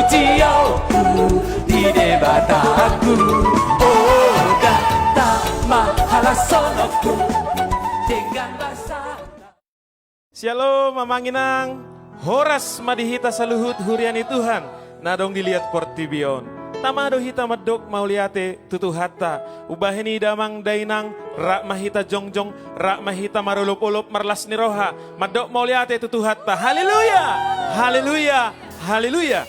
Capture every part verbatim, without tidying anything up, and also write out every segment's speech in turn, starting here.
Siaonku di Debataku, oh, data ma halashononku dengan rasa. Syalom, amang inang. Horas ma di hita saluhut huria ni Tuhan na adong di liat portibi on. Tama do hita mandok mauliate tu Tuhanta. Umbahen i damang dainang, rap ma hita jongjong, rap ma hita marolopolop marlas ni roha, mandok mauliate tu Tuhanta. Haleluya! Haleluya! Haleluya!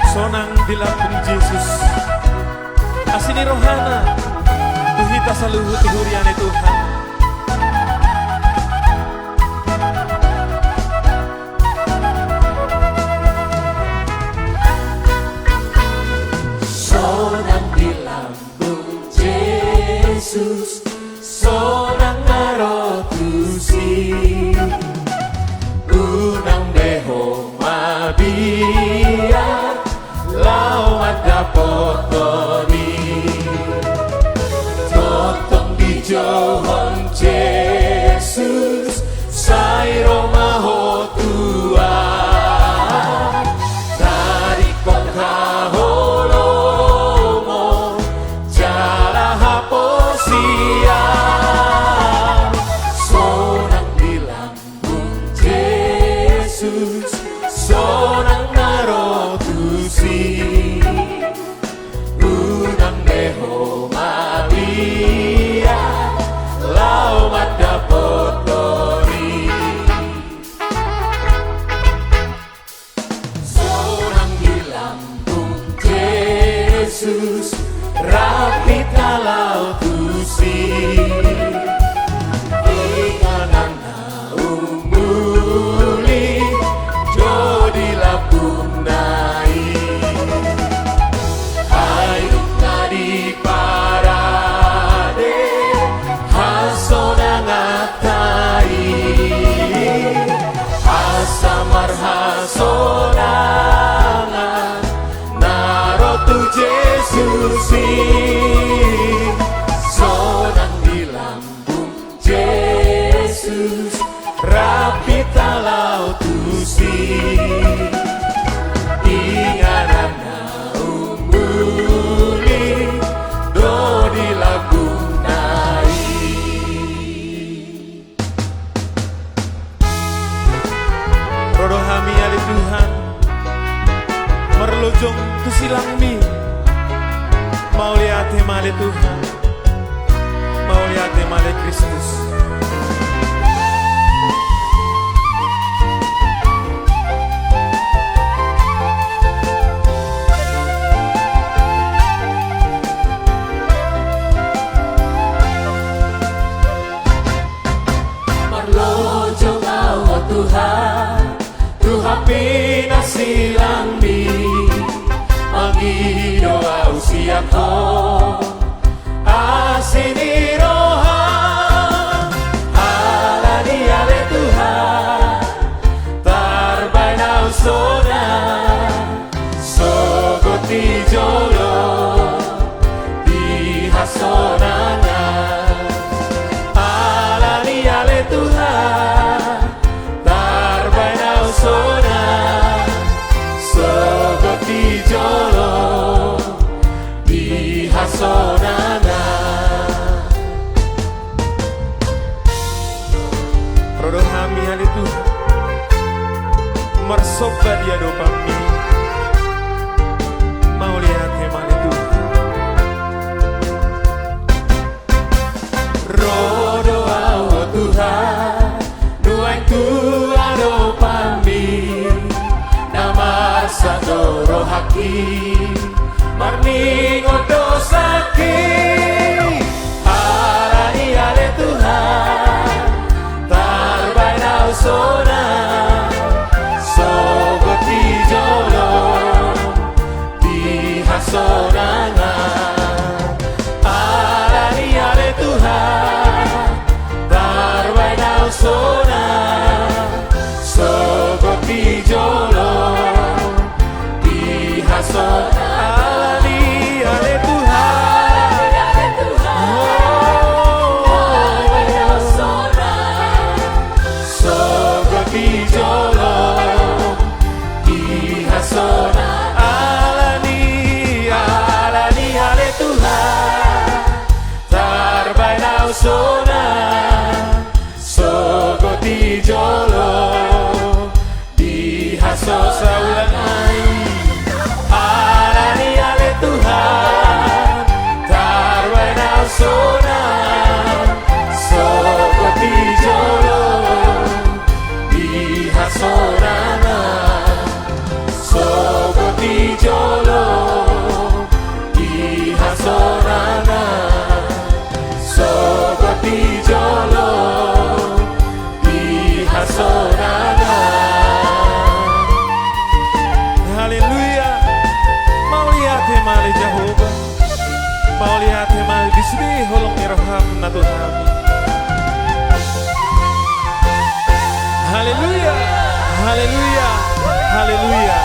Sonang di lambung Jesus. Asi ni rohana tu hita saluhut huria ni Tuhan. Sonang di lambung Jesus, sonang na ro tusi. Unang be ho mabiar laho mandapothon i. Tongtong dijouhon Jesus, sai ro ma ho tu ahu, taringot haholomon jala haporseaon. Sonang di lambung Jesus, sonang na ro tusi. Unang be ho mabiar laho mandapothon i. Sonang di lambung Jesus, rap hita laho tusi. Inganan na umuli do di lambungna i. Hairuk na diparade hasonanganta i. Asa marhasonangan na ro tu Jesus i. Sonang di lambung Jesus, rap hita laho tusi. Inganan na umuli do di lambungna i. Ro do hami ale Tuhan, marlojong tu silangmi. Mauliate ma ale Tuhan. Mauliate ma ale Kristus. Marlojong ahu, o Tuhan, tu hami na silangmi, mangido ahu sian Ho, asi ni roha, ala ni ale Tuhan, tarbaen ahu sonang, sogot di jolo di hasonangan. Ala ni ale Tuhan, tarbaen ahu sonang, sogot di jolo di hasonangan. Ro do hami ale Tuhan, marsomba di adopanmi. Mauliate ma ale Tuhan. Ro do ahu, o Tuhan, nuaeng tu adopanmi, na marsak do rohangki marningot dosangki. Ala ni ale Tuhan, tarbaen ahu sonang, sogot di jolo di hasonangan. Ala ni ale Tuhan, tarbaen ahu sonang, sogot di jolo di hasonangan. Ala ni Sona, sogot di jolo, di hasona. Saulak nai. Alani ale Tuhan, tarbaen au sona, sogot di jolo, di hasonana. Sogot di jolo, di hasonana. Sogot di jolo, di hasonana. Haleluya. Mauliate ma ale Jahowa. Mauliate ma ale di sude holong ni roham na tu hami. Haleluya. Haleluya. Haleluya.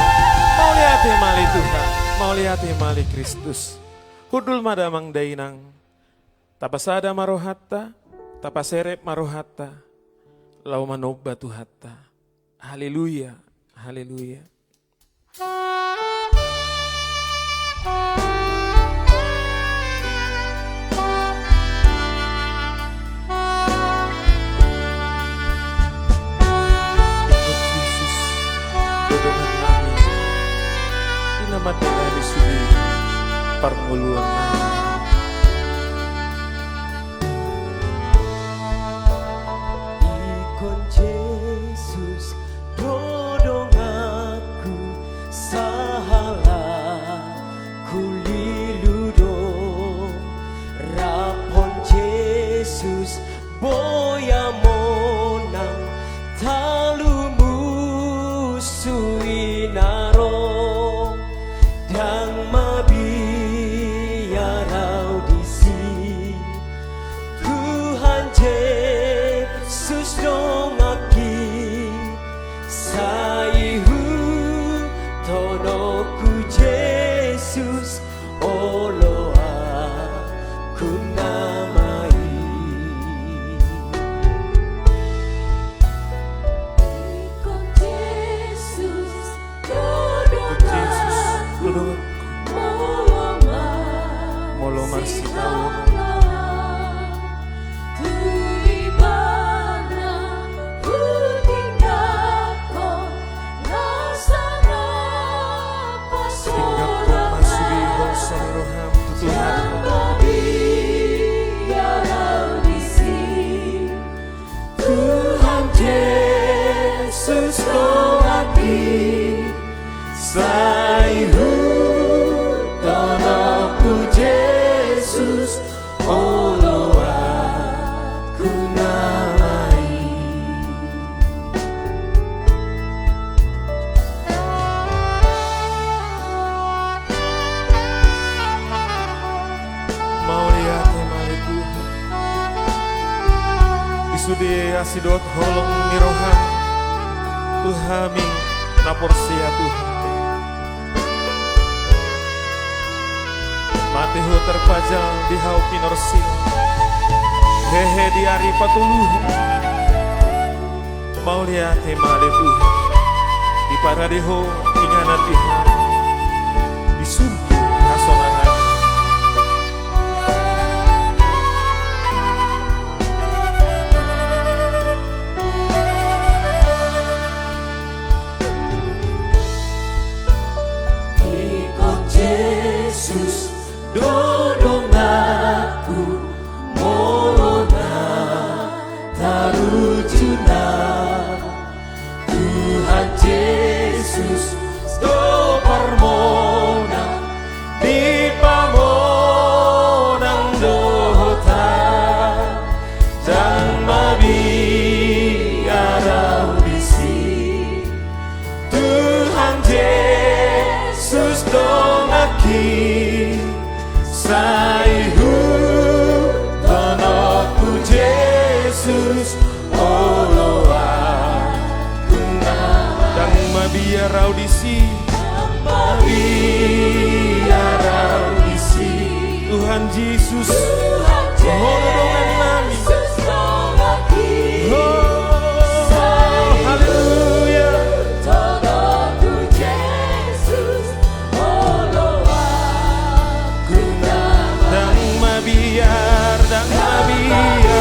Mauliate ma ale Tuhan. Mauliate ma ale Kristus. Hundul ma damang dainang. Tapasada ma rohanta, tapaserep ma rohanta, laho manomba Tuhanta. Haleluya. Haleluya. Ingkon Jesus, dodongan nami, i na mandongani sude parngoluan nami. Ingkon Jesus, dodonganku, sahala kulilu do. Raphon Jesus, boi au monang, talu musu i na ro. Ndang mabiar au disi. Tuhan Jesus, dongangki, sai hutononku Jesus, oloanku nama i. Ingkon Jesus, dodonganku, molo marsitaonon. Tinggapkon ma sude holso ni roham tu Tuhan. Tuhan Jesus, dongangki, sai hutononku Jesus, oloanku nama i. Mauliate ma ale Tuhan. Di sude asi dohot holong ni roham tu hami na porsea Tuhan. Mate Ho tarpajal di hau pinorsil, hehe di ari patoluhon. Mauliate ma ale Tuhan. Diparade Ho inganan di hami, di sude hasonangan. Ingkon Jesus, dodonganku, molo na tarujuna. Tuhan Jesus, do parmonang dipamonang do Ho, ndang mabiar au disi. Tuhan Jesus, dongangki, sai hutononku Jesus, oloanku nama i. Ndang mabiar au disi. Ndang mabiar au disi. Tuhan Jesus, Tuhan Jesus, Ho do dongan nami. Ho, haleluya. Ndang mabiar, ndang mabiar.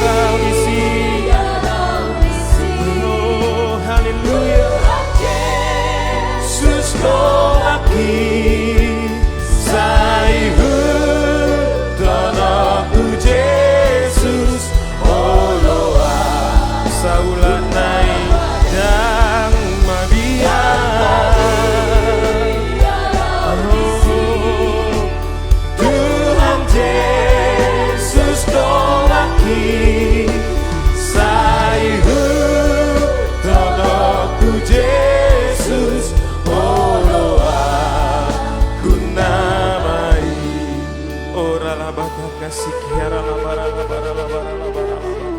Ora la bakaka siki, ara la bara la bara la bara la bara la bara.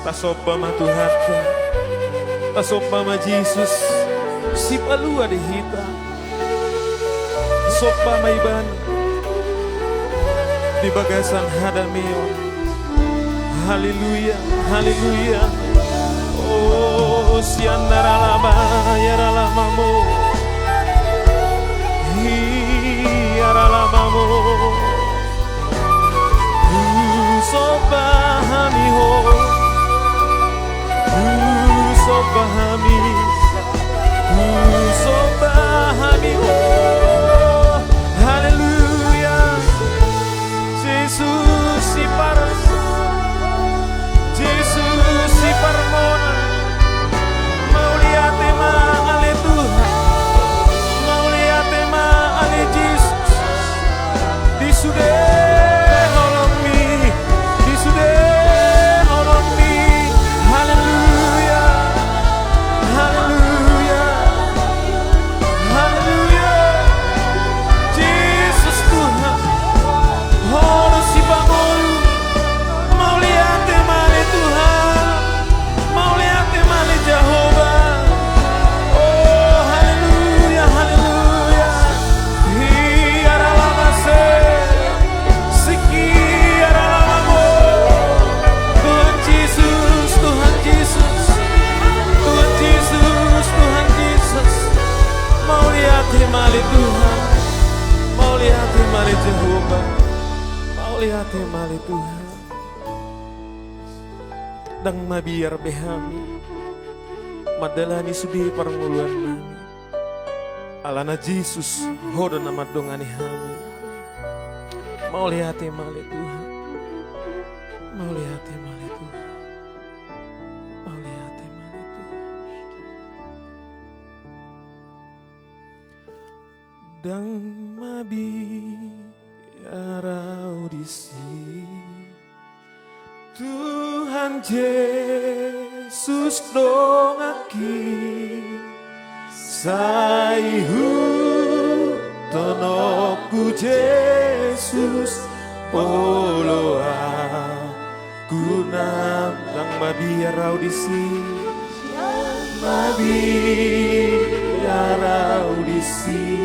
Tasomba ma Tuhanta. Tasomba ma Jesus. Sipalua di hita. Somba ma Ibana. Di bagasan hadameon. Haleluya, haleluya. O sian ara lama, i ara lamamu. I ara lamamu. Husomba hami Ho. Husomba hami. Husomba hami Ho. Haleluya. Jesus sipar-, Jesus siparmonan. Mauliate ma ale Tuhan. Mauliate ma ale Jesus. Di sude holongmi. Di sude holongmi. Haleluya. Haleluya. Haleluya. Jesus Tuhan. Ho do sipangolu. Mauliate ma ale Tuhan. Mauliate ma ale Jahowa. O, haleluya, haleluya. I ara lama se. Siki ara lamamu. Tuhan Jesus, Tuhan Jesus. Tuhan Jesus, Tuhan Jesus. Mauliate ma ale Tuhan. Mauliate ma ale Jahowa. Mauliate ma ale Tuhan. Ndang mabiar be hami mandalani sude parngoluan nami. Alana Jesus, Ho do na mandongani hami. Mauliate ma ale Tuhan. Mauliate ma ale Tuhan. Mauliate ma ale Tuhan. Ndang mabiar ahu disi. Tuhan Jesus donganki, sai hutononku Jesus, oloan. Ku na ndang mabiar ahu disi, mabiar ahu disi.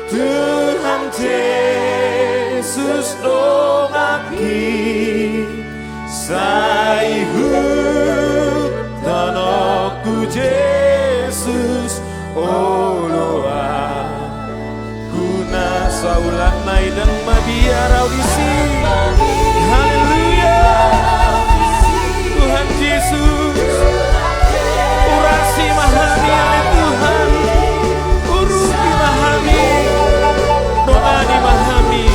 Tuhan Jesus donganki, sai hutononku Jesus, oloan. Ku na saulak nai ndang mabiar ahu disi. Haleluya. Tuhan Jesus. Urasi ma hami ale Tuhan. Urupi ma hami. Dongani ma hami.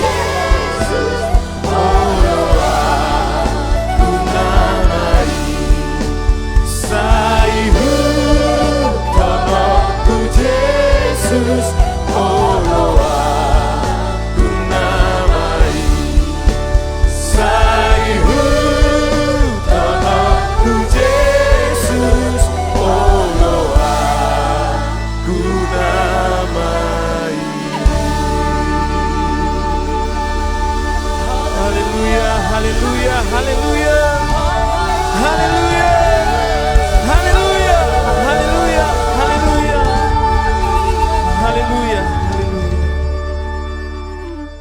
Sai hutononku Jesus, oloanku nama i. Sai hutononku Jesus, oloanku nama i. Haleluya, haleluya, haleluya. Haleluya. Haleluya, haleluya, haleluya. Haleluya, haleluya.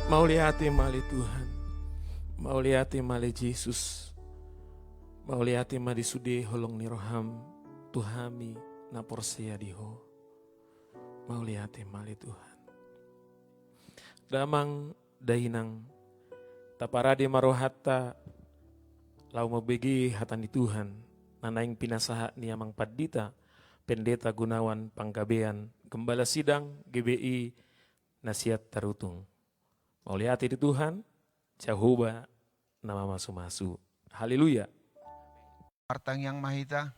Mauliate ma ale Tuhan. Mauliate ma ale Jesus. Mauliate ma di sude holong ni roham tu hami na porsea di Ho. Mauliate ma ale Tuhan. Damang dainang, taparade ma rohanta laho mambege hata ni Tuhan na naeng pinasahat ni Amang Pandita Pendeta Gunawan Panggabean, Gembala Sidang G B I na sian Tarutung. Mauliate di Tuhan, Jahowa na mamasumasu. Haleluya. Martangiang ma hita.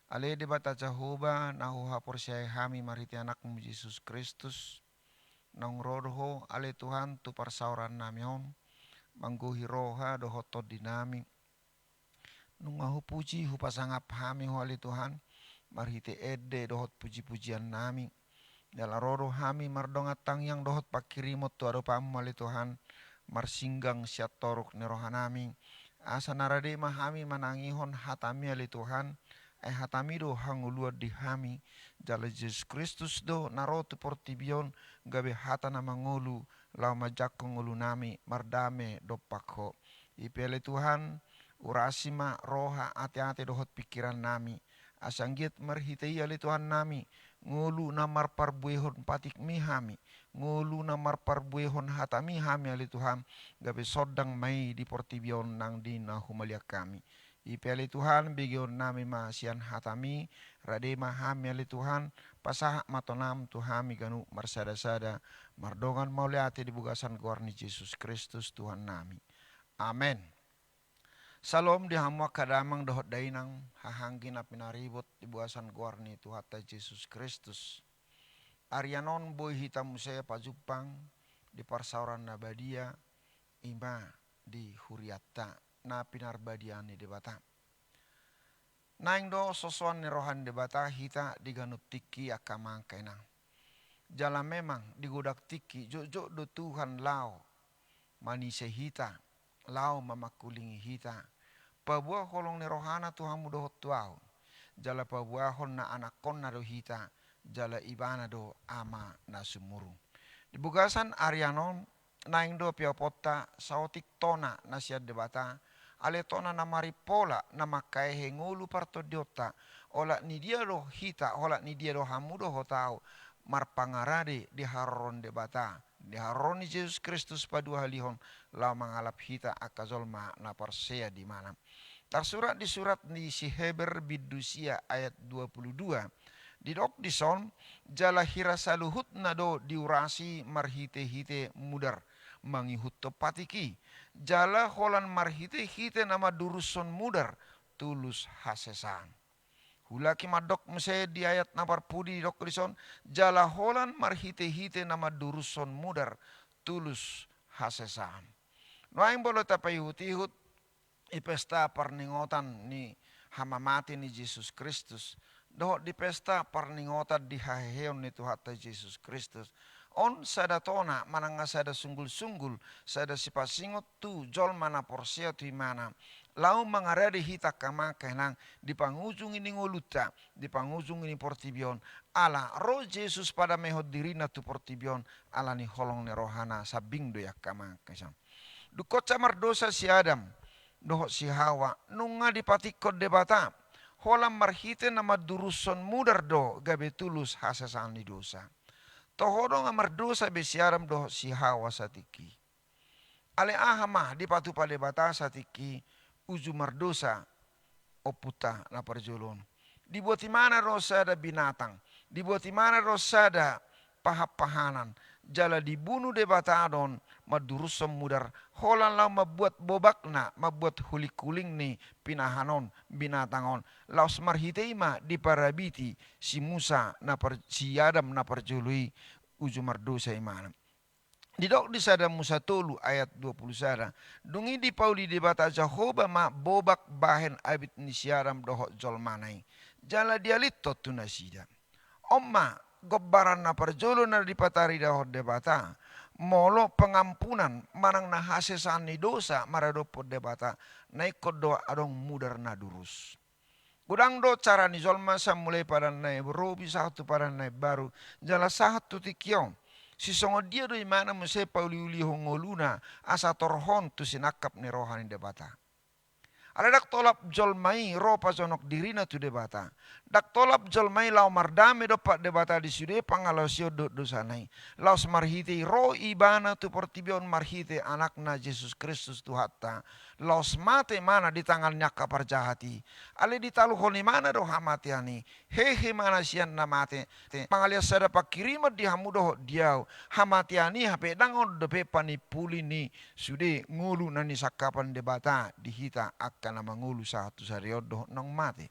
Ale Debata Jahowa, na huhaporseai hami marhite Anakmu Jesus Kristus, naung ro do Ho, ale Tuhan, tu parsaoran nami on, manggohi roha dohot tondi nami. Nunga hupuji, hupasangap hami Ho, ale Tuhan, marhite ende dohot pujipujian nami. Jala ro do hami mardongan tangiang dohot panghirimon tu adopanmu ale Tuhan, marsinggang sian toruk ni rohanami, asa na rade ma hami manangihon hatami ale Tuhan, ai hatami do hangoluan di hami, jala Jesus Kristus do na ro tu portibi on gabe hata na mangolu, laho manjangkon ngolunami mardame dompak Ho. I pe ale Tuhan, urasi ma roha, ateate dohot pingkirannami, asa anggiat marhite i ale Tuhannami, ngolu na marparbuehon patikmi hami, ngolu na marparbuehon hatami hami ale Tuhan, gabe sondang ma i di portibi on nang di na humaliang hami. I pe ale Tuhan, begeonnami ma sian hatami, rade ma hami ale Tuhan, pasahat ma tonam tu hami ganup marsadasada, mardongan mauliate di bagasan goar ni Jesus Kristus Tuhannami. Amen. Salom di hamu angka damang dohot dainang, hahaanggi na pinaribot di bagasan goar ni Tuhanta Jesus Kristus. Arian on boi hita muse pajumpang di parsaoran na badia, i ma di hurianta na pinarbadiaan ni Debata. Naeng do sosoan ni roha ni Debata hita di ganup tingki angka amang inang. Jala memang di godang tingki jotjot do Tuhan laho manise hita, laho mamangkulingi hita, paboa holong ni rohana tu hamu dohot tu ahu, jala paboahon na anakkonna do hita, jala ibana do Ama na sumurung. Di bagasan arian on, naeng do pioponta saotik tona na sian Debata, ale tona na marimpola, na mangkaehe ngolu partondionta, olat ni dia do hita, olat ni dia do hamu dohot ahu, marpangarade di haroro ni Debata, di haroro ni Jesus Kristus paduahalihon, laho mangalap hita angka jolma na porsea di ibana. Tarsurat di surat ni si Heber bindu sia ayat dua pulu dua, didok dison, jala hira saluhutna do diurasi marhitehite mudar, mangihuthon patik i, jala holan marhitehite na mandurushon mudar, tulus hasesaan. Huulaki mandok muse di ayat na parpudi didok dison, jala holan marhitehite na mandurushon mudar, tulus hasesaan. Nuaeng molo tapaihutihut, di pesta parningotan ni hamamate ni Jesus Kristus, dohot di pesta parningotan di haheheon ni Tuhanta Jesus Kristus. On sada tona manang sada sunggulsunggul, sada sipasingot tu jolma na porsea tu ibana, laho mangarade hita angka amang inang di pangujungi ni ngolunta, di pangujungi ni portibi on, ala ro Jesus padamehon dirina tu portibi on, ala ni holong ni rohana sambing do i angka amang inang. Dung songon mardosa si Adam dohot si Hawa, nunga dipatikkon Debata, holan marhite na mandurushon mudar do gabe tulus hasesaan ni dosa. Toho do nunga mardosa be si Adam dohot si Hawa satingki. Alai aha ma dipatupa Debata satingki? Uju mardosa ompunta na parjolo on. Dibuat ibana do sada binatang, dibuat ibana do sada pahanpahanan, jala dibunu Debata do on mandurushon mudar, holan laho mambuat bobakna, mambuat hulinghuling ni pinahan on, binatang on, laos marhite i ma diparabiti si Musa na par-, si Adam na parjolo i, uju mardosa ibana. Didok di sada Musa tolu ayat dua pulu sada, dung i dipauli Debata Jahowa ma bobak bahen abit ni si Adam dohot jolmana i, jala dialithon tu nasida. On ma gombaran na parjolo na dipataridahon Debata, molo pengampunan manang na hasesaan ni dosa maradophon Debata, na ingkon do adong mudar na durus. Godang do cara ni jolma sai mulai padan na i robi sahat tu padan na i baru, jala sahat tu tingki on. Sisongon dia do ibana muse pauliulihon ngoluna asa torhon tu sinangkap ni roha ni Debata? Alai ndang tolap jolma i ro pajonok dirina tu Debata. Ndang tolap jolma i laho mardame dompak Debata di sude pangalaosion dohot dosana i. Laos marhite i ro ibana tu portibi on marhite Anakna Jesus Kristus Tuhanta. Laos mate ibana di tangan ni angka parjahat i. Alai ditaluhon ibana do hamatean i. Hehe ibana sian na mate. Mangalean sada panghirimon di hamu dohot di ahu. Hamatean i hape ndang on dope panimpuli ni sude ngolu na nisangkapan Debata di hita angka na mangolu sahat tu sadari on dohot naung mate.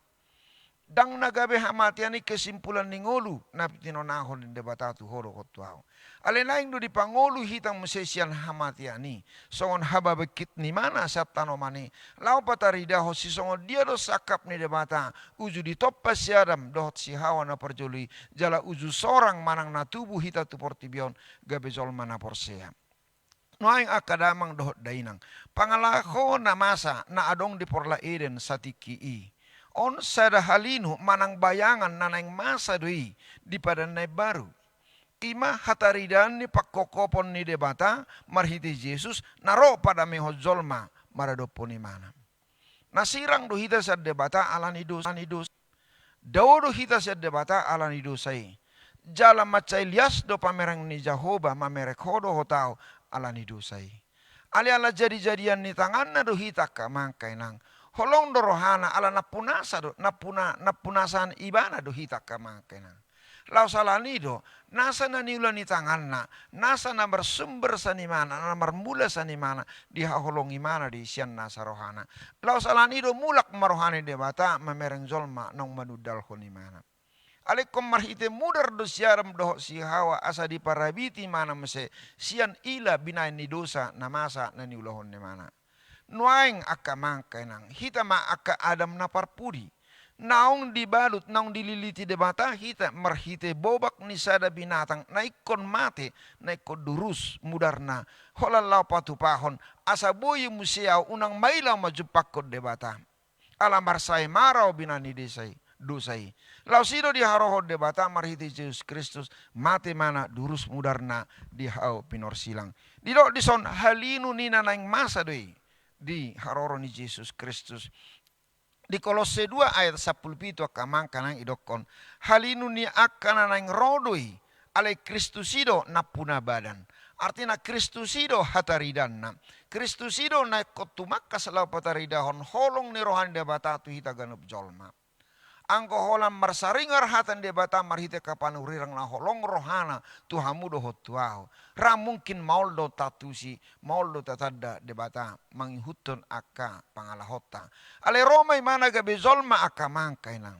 Ndang na gabe hamatean i kesimpulan ni ngolu na tinonahon ni Debata tu ho dohot tu ahu. Alai naeng do dipangolu hita muse sian hamatean i, songon hababangkit ni ibana sian tanoman i, laho pataridahon sisongon dia do sangkap ni Debata uju ditompa si Adam dohot si Hawa na parjolo i, jala uju sorang manang na tubu hita tu portibi on gabe jolma na porsea. Nuaeng angka damang dohot dainang, pangalaho na masa na adong di Porla Eden satingki i, on sada halinu manang bayangan na naeng masa do i di Padan na Imbaru. I ma hataridaan ni pangkophopon ni Debata marhite Jesus na ro padamehon jolma maradophon ibana. Na sirang do hita sian Debata ala ni dosa, ala ni dosa. Dao do hita sian Debata ala ni dosa i. Jala mansai lias do pamereng ni Jahowa mamereng ho dohot ahu ala ni dosa i. Alai ala jadijadian ni tanganna do hita angka amang angka inang. Holong do rohana ala nampunasa do, nampuna, nampunasaan ibana do hita angka amang angka inang. Laos ala ni do, nasa na niula ni tanganna, nasa na marsumber sian ibana, na marmula sian ibana, dihaholongi ibana do i sian nasa rohana. Laos ala ni do mulak ma roha ni Debata mamereng jolma naung manundalhon ibana. Alai ingkon marhite mudar do si Adam dohot si Hawa asa diparabiti ibana muse sian ila binahen ni dosa na masa na niulahon ni ibana. Nuaeng angka amang angka inang, hita ma angka Adam na parpudi. Naung dibalut, naung dililiti Debata hita marhite bobak ni sada binatang na ingkon mate, na ingkon durus mudarna, holan laho patupahon asa boi muse ahu unang maila ahu manjumpangkon Debata. Ala marsae mara ahu binahen ni dosa i, dosa i. Laos i do diharohon Debata marhite Jesus Kristus, mate ibana durus mudarna di hau pinorsilang. Didok dison halinu ni na naeng masa do i di haroro ni Jesus Kristus. Di Kolosse dua ayat sampulu pitu angka amang angka inang idokkon, halinu ni angka na naeng ro do i, alai Kristus i do nampuna badan. Artina Kristus i do hataridaanna. Kristus i do na ingkon tumangkas laho pataridahon holong ni roha ni Debata tu hita ganup jolma. Anggo holan marsaringar hata ni Debata marhite angka panurirang na holong rohana tu hamu dohot tu ahu, ra mungkin maol do taantusi, maol do tatanda Debata mangihuthon angka pangalahonta. Alai ro ma ibana gabe jolma angka amang angka inang.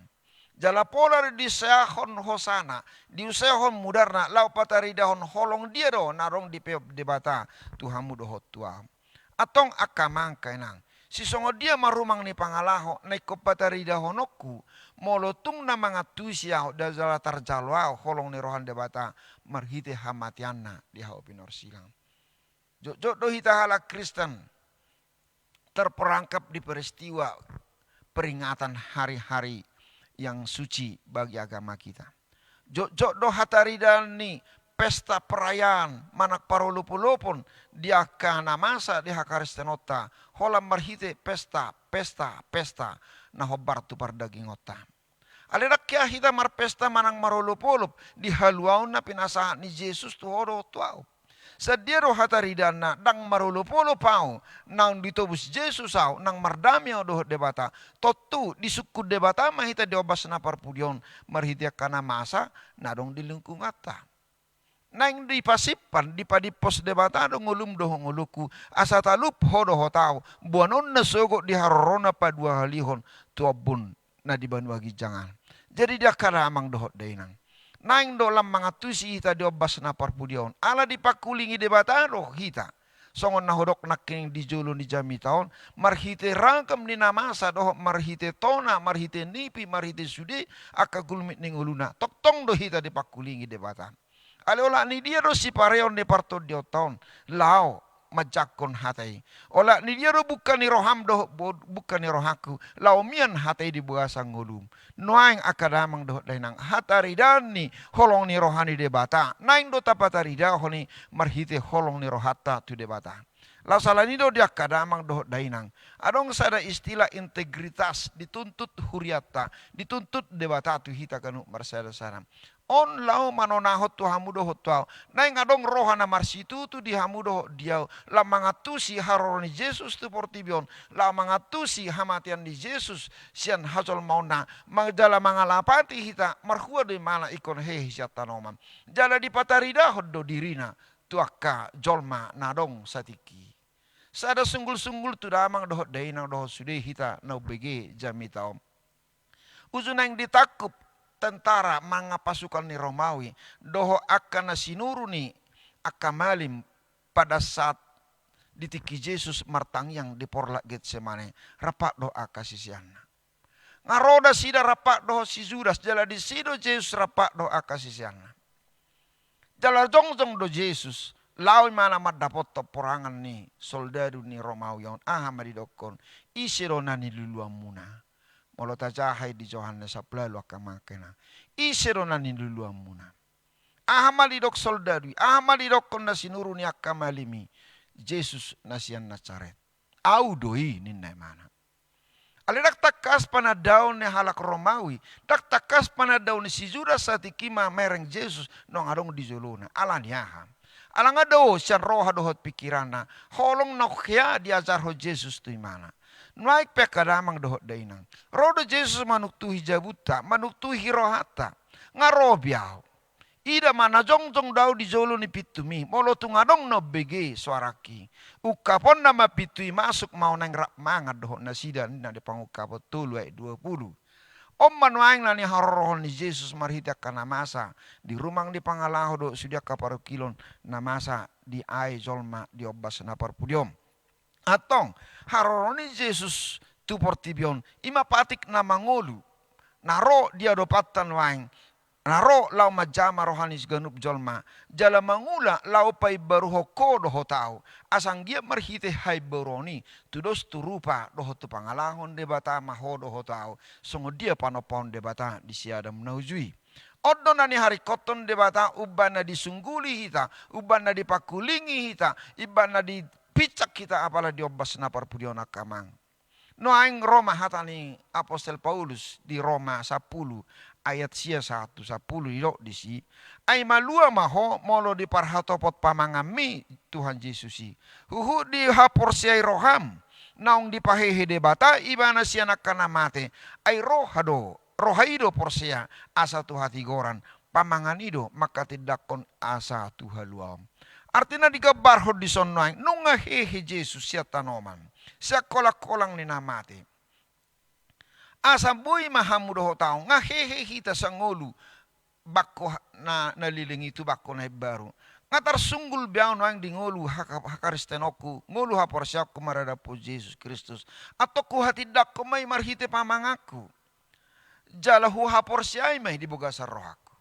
Jala pola do diusehon hosana, diusehon mudarna laho pataridahon holong dia do na adong dipeop Debata tu hamu dohot tu ahu. Antong angka amang angka inang, sisongon dia ma rumang ni pangalaho na ingkon pataridahononku molo tung na mangantusi ahu jala tarjalo ahu holong ni roha ni Debata marhite hamateanna di hau pinorsilang. Jotjot do hita halak Kristen terperangkap di peristiwa peringatan hari-hari yang suci bagi agama kita. Jotjot do hataridaan ni pesta perayaan manang parolopolopon di angka na masa di hakaristenonta holan marhite pesta, pesta, pesta na hombar tu pardagingonta. Alai ndang hea hita marpesta manang marolopolop di haluaon na pinasahat ni Jesus tu ho dohot tu ahu. Sian dia do hataridaanna? Ndang marolopolop ahu, naung ditobus Jesus ahu, naung mardame ahu dohot Debata. Tontu disungkun Debata ma hita di ombas na parpudi on marhite angka na masa na adong di lingkunganta. Naeng dipasimpan, dipadimpos Debata do ngolum dohot ngolungku asa talup ho dohot ahu boanonna sogot di harorona paduahalihon tu ombun na di banua ginjang an. Jadi di angka damang dohot dainang, naeng do lam mangantusi hita di ombas na parpudi on ala dipangkulingi Debata do hita. Songon na hudok nangkining di jolo ni jamita on, marhite ragam ni na masa dohot marhite tona, marhite nipi, marhite sude angka gulmit ni ngoluna, tongtong do hita dipangkulingi Debata. Alai olat ni dia do sipareon ni partondionta on laho manjangkon hata i? Olat ni dia do bungka ni roham dohot bo-, bungka ni rohangku laho mian hata i di bagasan ngolum? Nuaeng angka damang dohot dainang, hataridaan ni holong ni roha ni Debata naeng do tapataridahon i marhite holong ni rohanta tu Debata. Laos ala ni do di angka damang dohot dainang, adong sada istilah integritas dituntut hurianta, dituntut Debata tu hita ganup marsadasada. On laho manonahon tu hamu dohot tu ahu, naeng adong roha na marsitutu di hamu dohot di ahu lam mangantusi haroro ni Jesus tu portibi on, lam mangantusi hamatean ni Jesus sian hajolmaonna, ma-, jala mangalapati hita marhua do ibana ingkon hehe sian tanoman. Jala dipataridahon do dirina tu angka jolma na adong satingki i. Sada sunggulsunggul tu damang dohot dainang dohot sude hita na umbege jamita on. Uju naeng ditangkup tentara manang pasukan ni Romawi dohot angka na sinuru ni angka malim pada saat di tingki Jesus martangiang di porlak Getsemane, rap dohot angka siseanna. Nga ro nasida rap dohot si Judas, jala disi do Jesus rap dohot angka siseanna. Jala jongjong do Jesus, laho ibana mandapothon porangan ni soldadu ni Romawi on, aha ma didokkon, ise do na niluluanmuna? Molo tajaha i di Johannes sampulu ualu angka mangkena, ise do na niluluanmuna? Aha ma didok soldadu i, aha ma didokkon na sinuru ni angka malim i? Jesus na sian Nasaret. Au do i, ninna ibana. Alai ndang tangkas panandaon ni halak Romawi, ndang tangkas panandaon ni si Judas satingki mamereng Jesus naung adong di jolona. Ala ni aha? Ala nga dao sian roha dohot pingkiranna holong naung hea diajarhon Jesus tu ibana. Nuaeng pe angka damang dohot dainang, ro do Jesus manungtuhi jabunta, manungtuhi rohanta. Nga ro be au. Ida ma na jongjong do au di jolo ni pintumi, molo tung adong na umbege soarangki, ungkaponna ma pintu i, masuk ma au naeng rap mangan dohot nasida, ninna di Pangungkapon tolu ayat dua pulu. On ma nuaeng na niharorohon ni Jesus marhite angka na masa di rumang ni pangalaho dohot sude angka parungkilon na masa diae jolma di ombas na parpudi on. Antong, haroro ni Jesus tu portibi on, i ma patik na mangolu. Na ro di adopanta nuaeng, na ro laho manjama roha ni siganup jolma, jala mangula laho paimbaruhon ho dohot au, asa anggiat marhite haimbaruon i, tudos tu rupa dohot tu pangalaho ni Debata ma ho dohot au, songon dia panompaon Debata di si Adam na uju i. On do na niharingkothon Debata umbahen na disungguli hita, umbahen na dipangkulingi hita, umbahen na dipinsang hita apala di ombas na parpudi on, angka amang. Nuaeng ro ma hata ni apostel Paulus di Roma sampulu ayat sia sahat tu sampulu, didok disi, ai malua ma ho molo diparhatopot pamanganmi Tuhan Jesus i, huhut dihaporseai roham, naung dipahehe Debata ibana sian angka na mate, ai roha do, roha i do porsea asa tu hatigoran, pamangan i do mangkatindangkon asa tu haluaon. Artina digambarhon dison nuaeng, nunga hehe Jesus sian tanoman, sian kolangkolang ni na mate. Asa boi ma hamu dohot au, nga hehe hita sangolu bangko ha-, na, na leleng i tu bangko na imbaru. Nga tarsunggul be au nuaeng di ngolu ha-, hakristenonku, ngolu haporseaonku maradaphon Jesus Kristus. Antong huhatindangkon ma i marhite pamanganku. Jala huhaporseai ma i di bagasan rohangku.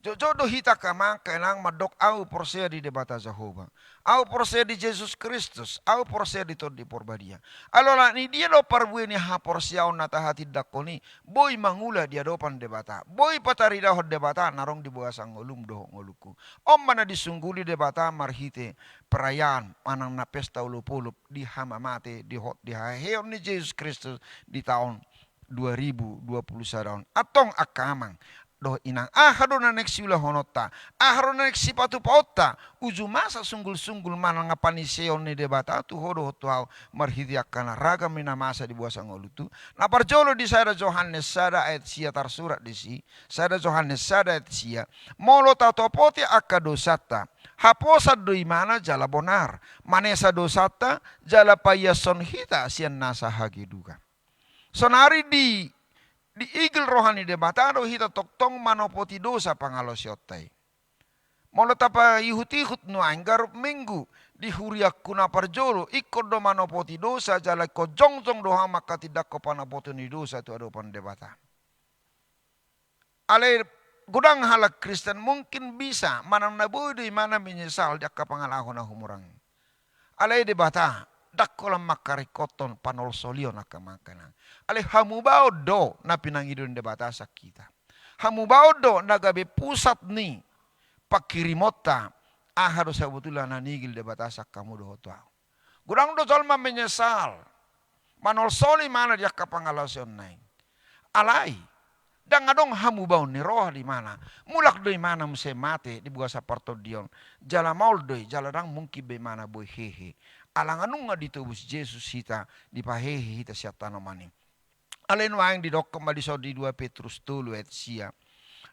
Jotjot do hita angka amang, angka inang, mandok au porsea di Debata Jahowa. Au porsea di Jesus Kristus, au porsea di Tondi Porbadia. Alai ala ni dia do parbue ni haporseaon na tahatindangkon i boi mangula di adopan Debata, boi pataridahon Debata na adong di bagasan ngolum dohot ngolungku. On ma na disungguli Debata marhite perayaan manang na pesta olopolop di hamamate, di hot, di haheheon ni Jesus Kristus di taon dua ribu dua puluh sada on. Antong angka amang dohot inang, aha do na naeng siulahononta, aha do na naeng sipatupaonta, uju masa sunggulsunggul manang paniseon ni Debata tu ho dohot tu au marhite angka na ragam ni na masa di bagasan ngolunta? Na parjolo di sada Johannes sada ayat sia tarsurat disi, sada Johannes sada ayat sia, molo tatopoti angka dosanta, haposan do ibana jala bonar, manesa dosanta, jala paiashon hita sian nasa hagedukon. Saonari di, diigil roha ni Debata do hita tongtong manopoti dosa pangalaosionta i. Molo tapaihutihut nuaeng ganup Minggu di huriangku na parjolo, ingkon do manopoti dosa jala ingkon jongjong do hau mangkatindangkon panopotion ni dosa tu adopan Debata. Alai godang halak Kristen mungkin bisa manang na boi do ibana menyesal di angka pangalaho na humurang. Alai Debata ndang holan mangkaringkothon panolsolion angka amang, angka inang. Alai hamubaon do na pinangido ni Debata sian hita. Hamubaon do na gabe pusat ni pangkirimonta, aha do sabotulna na niigil Debata sian hamu dohot tu au. Godang do jolma menyesal, manolsoli ibana di angka pangalaosionna i. Alai ndang adong hamubaon ni roha di ibana. Mulak do ibana muse mate di bagasan partondion. Jala maol do i, jala ndang mungkin be ibana boi hehe. Ala nga nunga ditobus Jesus hita, dipahehe hita sian tanoman i. Alai nuaeng didokkon ma dison di dua Petrus tolu ayat sia,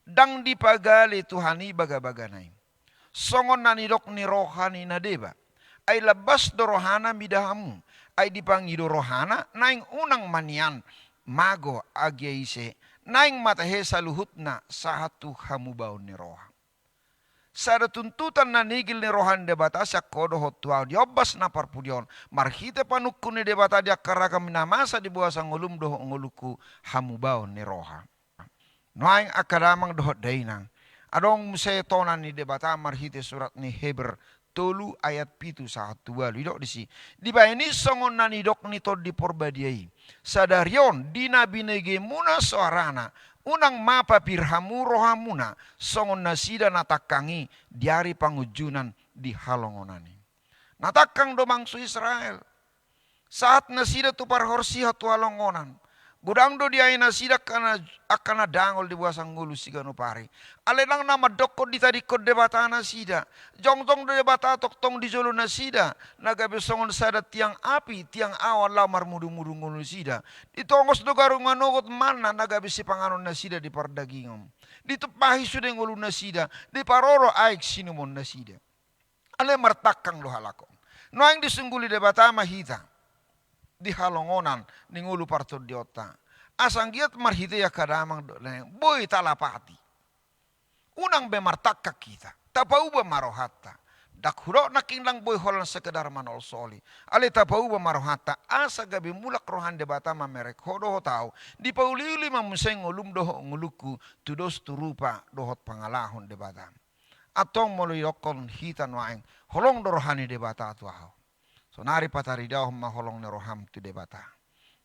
ndang dipagale Tuhan i bagabagana i, songon na nidok ni roha ni na deba. Ai lambas do rohana mida hamu. Ai dipangido rohana naeng unang ma nian mago agia ise, naeng ma tahe saluhutna sahat tu hamubaon ni roha. Sada tuntutan na nigil ni roha ni Debata sian ho dohot tu ahu di ombas na parpudi on, marhite panungkun ni Debata di angka ragam na masa di bagasan ngolum dohot ngolungku, hamubaon ni roha. Nuaeng angka damang dohot dainang, adong muse tona ni Debata marhite surat ni Heber tolu ayat pitu sahat tu ualu, didok disi: Dibahen i songon na nidok ni Tondi Porbadia i, sadari on di na binegemuna soarana, unang ma papir hamu rohamuna songon nasida na tangkang i di ari pangunjunan di halongonan i. Na tangkang do bangso Israel. Sahat nasida tu parhorsihan tu halongonan. Godang do diae nasida angka na, angka na dangol di bagasan ngolu siganup ari. Alai ndang na mandokkon ditadingkon Debata nasida. Jongjong do Debata tongtong di jolo nasida, na gabe songon sada tiang api, tiang awan laho marmudumudu ngolu nasida. Ditongos do garu manogot manna na gabe sipanganon nasida di pardagingon. Ditumpahi sude ngolu nasida, diparorot aek siinumon nasida. Alai martangkang do halak on. Nuaeng disungguli Debata ma hita di halongonan ni ngolu partondionta, asa anggiat marhite i angka damang dohot dainang boi talapati. Unang be martangkang hita, tapauba ma rohanta. Ndang hudok nangkin ndang boi holan sekedar manolsoli. Alai tapauba ma rohanta, asa gabe mulak roha ni Debata mamereng ho dohot ahu, dipauliuli ma muse ngolum dohot ngolungku tu dos tu rupa dohot pangalaho ni Debata. Antong molo didokkon hita nuaeng, holong do roha ni Debata tu ahu. Saonari pataridahon ma holong ni roham tu Debata.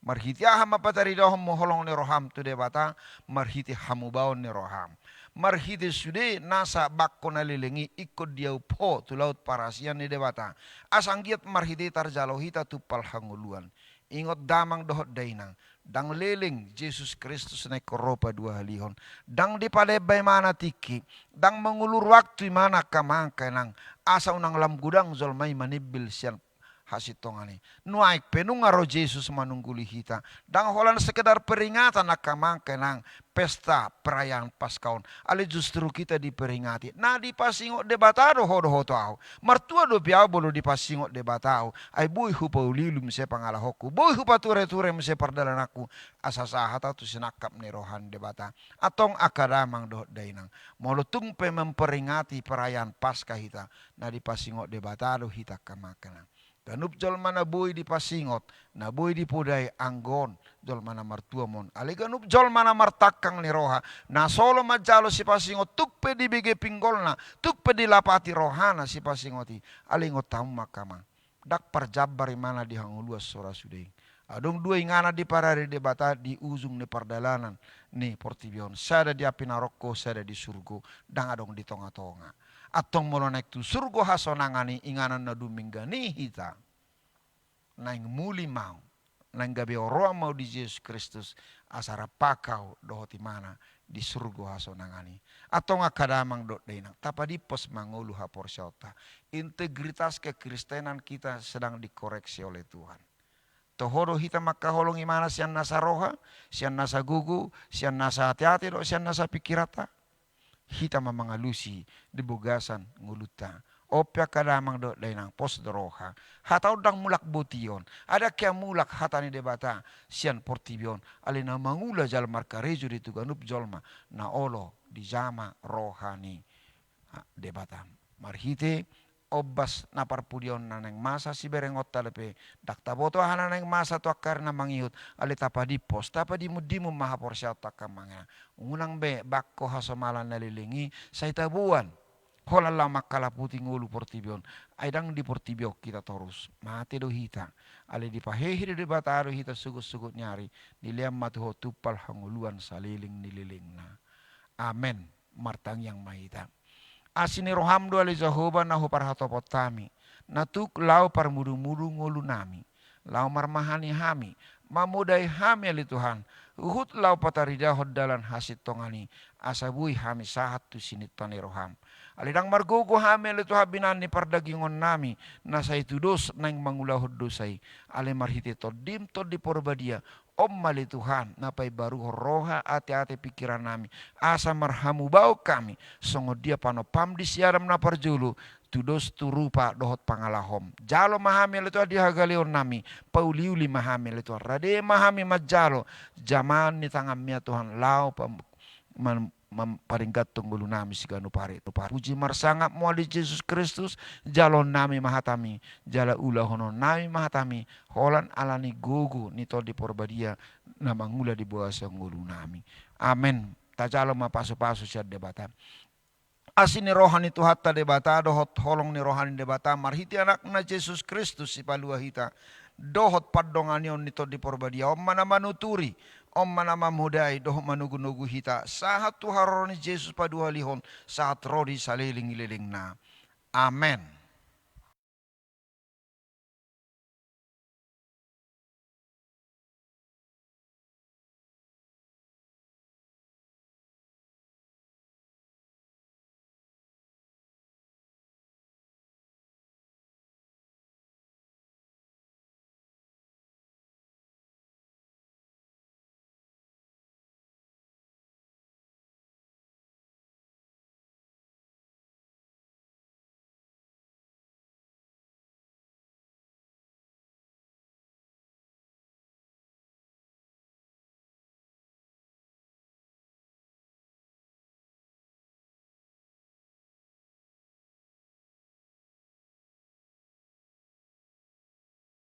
Marhite aha ma pataridahon ma holong ni roham tu Debata? Marhite hamubaon ni roham. Marhite sude nasa bangko na leleng i ingkon diaup ho tu laut parasian ni Debata. Asa anggiat marhite i tarjalo hita tumpal hangoluan. Ingot damang dohot dainang, ndang leleng Jesus Kristus na ingkon ro paduahalihon. Ndang dipalemba imana tingki, ndang mangulur waktu imana angka amang angka inang, asa unang lam godang jolma i manimbil sian hasintongan i. Nuaeng pe nunga ro Jesus manungguli hita. Ndang holan sekedar peringatan angka amang angka inang, pesta perayaan Paskah on. Alai justru hita diperingati. Na dipasingot Debata do ho dohot ahu. Martua dope ahu molo dipasingot Debata ahu. Ai boi hupauliuli muse pangalahonku. Boi hupatureture muse pardalananku. Asa sahat ahu tu sinangkap ni roha ni Debata. Antong angka damang dohot dainang, molo tung pe memperingati perayaan Paskah hita, na dipasingot Debata do hita angka amang angka inang. Ganup jolma na boi dipasingot, na boi dipodai anggo on jolma na martua ma on. Alai ganup jolma na martangkang ni roha, na so olo manjalo sipasingot, tung pe dibege pinggolna, tung pe dilapati rohana sipasingot i. Alai ingot hamu ma angka amang, ndang parjambar imana di hangoluan so ra sude i. Adong dua inganan diparade Debata di ujung ni pardalanan ni portibi on. Sada di api narokko, sada di surgo, ndang adong di tongatonga. Antong molo naeng tu surgo hasonangan i, inganan na dumenggan i hita, naeng muli ma ahu, naeng gabe oroan ma ahu di Jesus Kristus, asa rap ahu dohot imana di surgo hasonangan i. Antong angka damang dohot dainang, tapadimpos ma ngolu haporseaonta. Integritas kekristenan kita sedang dikoreksi oleh Tuhan. Toho do hita mangkaholongi imana sian nasa roha, sian nasa gogo, sian nasa ateate dohot sian nasa pingkiranta? Hita ma mangalusi di bagasan ngolunta. On pe angka damang dohot dainang, pos do roha. Hata on ndang mulak botion. Ndang hea mulak hata ni Debata sian portibi on. Alai na mangula jala markarejo do i tu ganup jolma na olo dijama roha ni, ah, Debata. Marhite ombas na parpudi on na naeng masa siberengonta dope, ndang taboto aha na naeng masa tu angka ari na mangihut, alai tapadimpos, tapadimundimun ma haporseaonta angka amang inang. Unang be bangko hasomalan na leleng i sai taboan holan laho mangkalaputi ngolu portibi on. Ai ndang di portibi on hita torus, mate do hita. Alai dipahehe do Debata do hita sogot-sogot ni ari, dilean ma tu ho tumpal hangoluan saleleng ni lelengna. Amen. Martangiang ma hita. Asi ni roham do ale Jahowa na huparhatopot hami, na tuk laho parmudumudu ngolunami, laho marmahani hami, mamodai hami ale Tuhan, huhut laho pataridahon dalan hasintongan i, asa boi hami sahat tu sininta ni roham. Alai ndang margogo hami ale Tuhan binaan ni pardagingonnami, na sai tudos naeng mangulahon dosa i, alai marhite Tondim Tondi Porbadia, on ma ale Tuhan na paimbaruhon roha, ateate, pingkirannami, asa marhamubaon hami, songon dia panompam di si Adam na parjolo, tudos tu rupa dohot pangalahom. Jalo ma hami ale Tuhan di hagaleonnami, pauliuli ma hami ale Tuhan, rade ma hami manjalo jamaon ni tanganmi ya Tuhan, laho pam-, man-, mam-, paringgathon ngolunami siganup ari. Puji marsangap ma ale Jesus Kristus, jaloonnami ma hatami, jala ulahononnami ma hatami, holan ala ni gogo ni Tondi Porbadia na mangula di bagasan ngolunami. Amen. Tajalo ma pasupasu sian Debata. Asi ni roha ni Tuhanta Debata dohot holong ni roha ni Debata marhite Anakna Jesus Kristus Sipalua hita, dohot pandonganion ni Tondi Porbadia, on ma na manuturi, on ma na mamodai dohot manogunogu hita sahat tu haroro ni Jesus paduahalihon sahat ro di salelenglelengna. Amen.